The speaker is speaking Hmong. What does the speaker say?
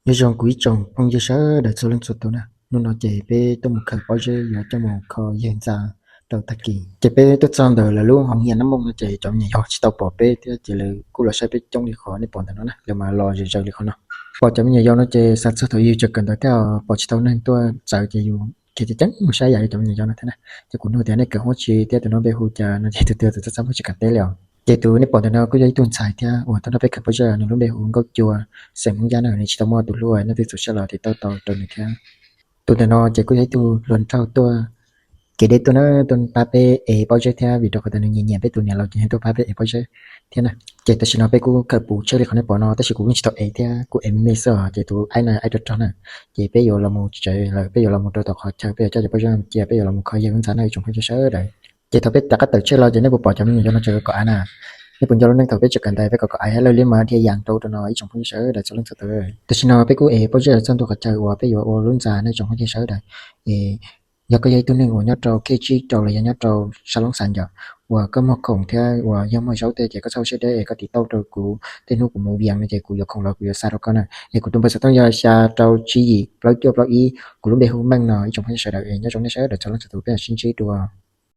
Nyob zoo kuv ib tsoom phooj ywg sawv daws txhua leej txhua tus na, hnub no ces peb tuaj mus khaws pob zeb yuav coj mus kho yawg ntxa rau tag kis. Ces peb tuaj txog ntawm lawv lub hoo hias nab mooj no ces cov me nyuam yaus tsis tau pom peb thiab ces lawv kuj los saib peb coob li qhov nej pom ntawm no na, lawv mas los zom zaws li qhov no. Pom cov me nyuam yaus no ces xav txog thaum yus tseem kawm ntawv thiab pom tsis tau neeg tuaj txawv ces yus khiav ceev ceev mus saib yam li cov me nyuam yaus no thiab na. Ces kuv nug tias nej kawm hoob tsi thiab tus no npe hu cas no ces tus twg tus txaj txaj muag tsis kam teb li os. Ces tus nej pom ntawm no kuj yog ib tug ntxhais thiab uas tuaj nrog peb khaws pob zeb, nws lub npe hu Nkauj Cua, xeem Hmoob Yaj na, nws tsis tau muaj tus hlub, nej twg txaus siab los tiv tauj tau rau nws thiab. Tus ntawm no ces kuj yog ib tug hluas nraug tuaj kev deb tuaj na, tuaj pab peb ev pob zeb thiab vim rau qhov tias nws nyiam nyiam peb tus niam laus ces tuaj pab peb ev pob zeb thiab na. Ces tam sim no peb kuj khaws puv tsheb li qhov nej pom no tab sis kuv yeej tsis tau ev thiab kuv ev me me xwb os. Ces tus aib no aib rog rog na, ces peb yuav los mus tsev lawm, peb yuav los mus rau tom qhov chaw, peb yuav coj cov pob zeb cia peb yuav los mus kho yawg lub ntxa no ib tsoom phooj ywg sawv daws. Ces thaum peb rov qab tawm tsheb los ces nej puas pom cov me nyuam yaus no tseem kov kov av na. Nej puas nco lub neej thaum peb tseem kawm ntawv peb kov kov av ib leeg liab mas thiaj yam rau rau no ib tsoom phooj ywg sawv daws txhua leej txhua tus. Tam sim no peb kuj ev pob zeb los txog ntua qhov chaw uas peb yuav ua lub ntxa no ib tsoom phooj ywg sawv daws. Es yog koj yog ib tug neeg uas nyob rau khej tsib rau los yog nyob rau sab Loob Xas Ncaws uas koj muag khoom thiab uas yog muag zaub tej ces koj txhob siab deb es koj tiv tauj rau kuv, tej hnub kuv mus Vias no ces kuv yuav khoom los kuv yuav xa rau koj na. Es kuv tus npawb xov tooj yog xya rau tsib yim plaub cuaj plaub ib, kuv lub npe hu Meej no ib tsoom phooj ywg sawv daws es nyob zoo nej sawv daws txhua leej txhua tus peb mam sib ntsib dua.